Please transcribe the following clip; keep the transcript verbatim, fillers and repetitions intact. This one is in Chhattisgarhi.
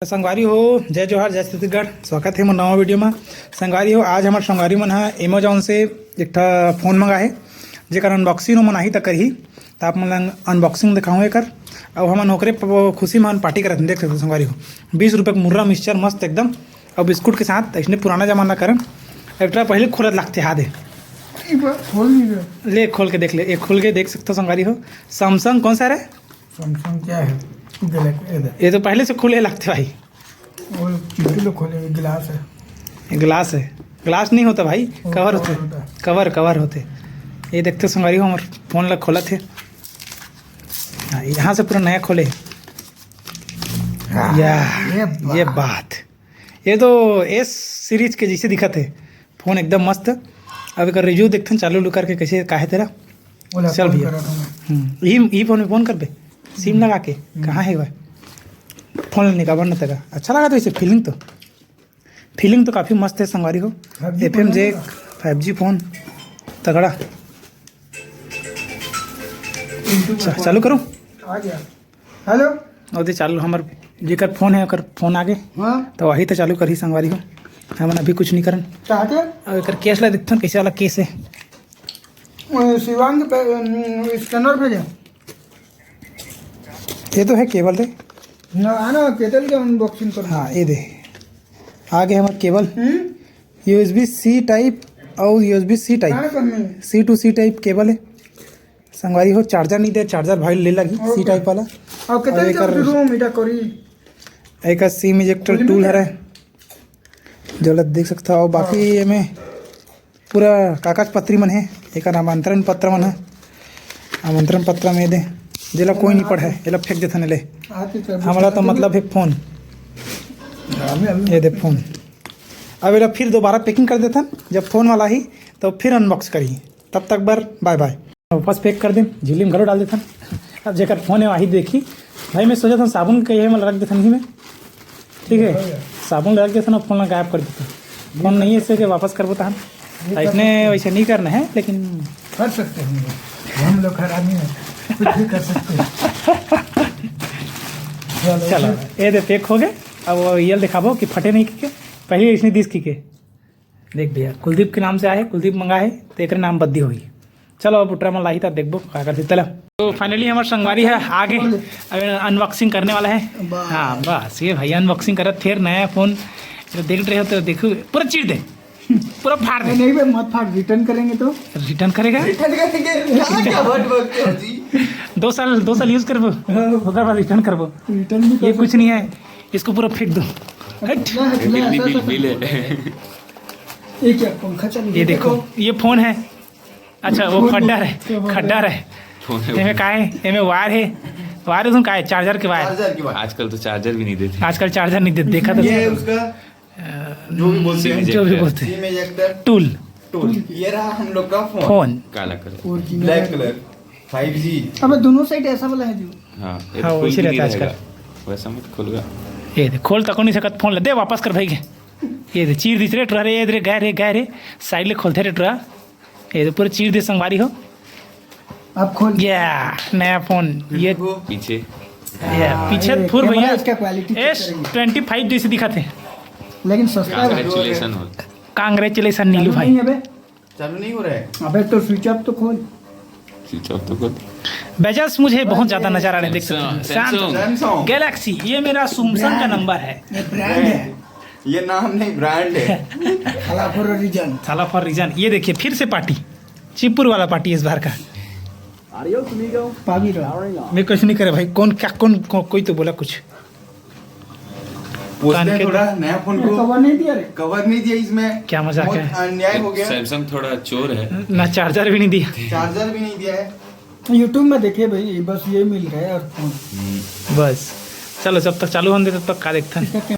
संगवारी हो, जय जोहार, जय छत्तीसगढ़। स्वागत हे मोर नवा वीडियो में। संगवारी हो, आज हमर संगवारी मन ह Amazon से एक ठा फोन मंगाए हे, जेकर अनबॉक्सिंग ओमन आही त करही, त आप मन ला अनबॉक्सिंग दिखाऊँ एकर। अउ हमन ओकरे प-, खुशी में पार्टी करत हन। देख सकते हो संगवारी हो, बीस रुपये के मुर्रा मिक्सचर मस्त एकदम, अउ बिस्कुट के साथ। इसने पुराना जमाना करन, एक ठा पहले खोलत लागते हादे। ई बार खोल नहीं रहे। ले खोल के देख ले, एक खोल के देख सकते हो संगवारी हो। Samsung कौन सा रे? Samsung क्या है? ये देख, ये देख। ये तो पहले से खुले लगते भाई। वो चिट्ठी तो खोले, ये गिलास है। ये गिलास है? गिलास नहीं होता भाई, वो कवर cover होते। होता है। कवर, कवर होते। ये देखते संगवारी हो, हमर फोन ला खोलत हे। हाँ, यहाँ से पूरा नया खोले। हाँ, या, ये ये बात। बात। ये तो S series के जैसे दिखत हे। फोन एकदम मस्त। अब एकर रिव्यू देखथन चालू उलू करके, कैसे का हे तेरा। ओला चल फोन भैया। करत हूँ मैं। हम्म, ई, ई फोन में फोन करबे, सिम लगा के। हम्म। कहाँ हे भाई? फोन निकाल न तेरा। अच्छा लगा तो इसे, फीलिंग तो, फीलिंग तो काफ़ी मस्त है संगवारी हो। Five G F M phone है Jack, ना? Five G फोन, तगड़ा। YouTube चा-, में चालू करूँ? आ गया। हेलो। ओदे चालू, हमर जेकर फोन है, ओकर फोन आगे। हाँ। तो वही तो चालू करही संगवारी हो, हमन अभी कुछ नहीं करन। चाहते? अब एकर केस ला देखथन, कैसे वाला केस है। अ, शिवांग पे, अम, स्कैनर भेजे। ये तो है केबल रे। ना, आना, केबल के अनबॉक्सिंग कर। हाँ, ये दे, आगे हमर केबल। हम्म? U S B C type और U S B C type. कहाँ कमी है? C to C type cable है। संगवारी हो, चार्जर नहीं दे, चार्जर भाई ले लगी, सी ओके। टाइप वाला। और कितने और एकर, जल्दी रूम इटा करी? एकर सिम इजेक्टर कुछ नहीं टूल है। हरे, जलत देख सकता हो। बाकी हाँ। ये में पूरा कागज पत्री मन है, एकर आमंत्रण पत्र मन है। आमंत्रण पत्र में दे, जेला कोई नहीं पढ़े, एला फेंक देथन ले। आके कर हमला तो देथन। मतलब है फोन। हाँ, मैं अभी ये दे फोन। अब एला फिर दोबारा पैकिंग कर देथन, जब फोन वाला ही तो फिर अनबॉक्स करी। तब तक बर बाय बाय। वापस पैक कर देन, झिल्ली में घलो डाल देथन। अब जेकर फोन है वही देखी। भाई मैं सोचा था साबुन के ये में रख देथन ही में, ठीक है, साबुन लगा के ना फोन ला गायब कर देता। फोन नहीं है, इसे के वापस करबो तहन। ये कर इतने सकते हैं। वैसे नहीं करना है, लेकिन कर सकते हैं हम लोग। हम लोग हरामी हैं, कुछ भी कर सकते हैं। चलो, चलो, ये दे पैक हो गए। अब वो ये दिखाबो कि फटे नहीं कि के, पहले इसने दिस की के। देख भैया, कुलदीप के नाम से आए, कुलदीप मंगा है, तो एक नाम बद्दी होगी। चलो, अब उठरा मन लाही त देखबो का करथे। चला, तो फाइनली हमर संगवारी है आगे, अब अनबॉक्सिंग करने वाला है। बस। हाँ, बस ये भाई अनबॉक्सिंग करत फिर नया फोन जो देख रहे हो तो देखो, पूरा चीर दे, पूरा फाड़ दे। नहीं भाई, मत फाड़, रिटर्न करेंगे तो। रिटर्न करेगा? रिटर्न करेंगे? क्या, क्या बात बोलते हो जी? दो साल, दो साल यूज करबो, हाँ। ओकर बाद रिटर्न करबो। रिटर्न भी कर ये कुछ सकते नहीं है, इसको पूरा फेंक दो। हट। ना, ना, बिल, ऐसा, बिल, ऐसा बिल है। ये क्या पंखा चल रहा ये है? देखो, ये फोन है। अच्छा, वो फोन खड्डा है, है, फोन है। खड्डा है। फोन है। एमे का है? एमे वायर है। वायर उसमें का है? चार्जर के वायर। चार्जर की बात। आजकल तो चार्जर भी नहीं देते। आजकल चार्जर नहीं देते, देखा तो ये सही। उसका, अ, जो भी बोलते हैं। जो भी बोलते हैं। SIM ejector. टूल। टूल। ये रहा हम लोग का फोन। फोन। काला colour. Original. Black colour. Five G. अबे दोनों साइड ऐसा वाला है जो। हाँ, ये हाँ, खोल वैसे के नहीं रहता है आजकल। रहेगा। वैसा मत खोलगा। ये दे, खोल तको नहीं सकत फोन ले। दे वापस कर भाई के। ये दे, चीर दिस रे टुरा रे, ये दे रे, गए रे, गए रे। साइड ले खोलते रे टुरा। ये दे, पूरे चीर दे संगवारी हो। अब खोल। या, नया फोन। ये देखो। पीछे। ये पीछे ये फुल कैमरा भैया। इसका क्वालिटी चेक एस करेंगे। ट्वेंटी फ़ाइव जैसे दिखा थे। लेकिन सस्ता है। कांग्रेचुलेशन हो। कांग्रेचुलेशन नीलू चालू भाई। नहीं है बे। चालू नहीं हो रहा है। अबे तो स्विच ऑफ तो खोल। स्विच ऑफ तो खोल। बेजस मुझे बहुत ज्यादा नजर आने देख सकते हैं। सैमसंग। सैमसंग। सैमसंग। गैलेक्सी, ये मेरा सैमसंग का नंबर है। ये ब्रांड है। ये नाम नहीं, ब्रांड है। थाला फॉर रीजन। थाला फॉर रीजन। ये देखिए, फिर से पार्टी, चिपुर वाला पार्टी इस बार का। पावी रहा। मैं कुछ नहीं करे भाई, कौन क्या, कौन को, कोई तो बोला कुछ। पोस्ट कान है के थोड़ा नया फोन को। कवर नहीं दिया रे। कवर नहीं दिया इसमें। क्या मजाक बहुत है? अन्याय हो गया। सैमसंग थोड़ा चोर है। ना चार्जर भी नहीं दिया। चार्जर भी नहीं दिया है। YouTube में देखे भाई, बस ये मिल रहा है और फोन। बस, चलो, जब तक चालू होने दे, तब तक का देखते हैं।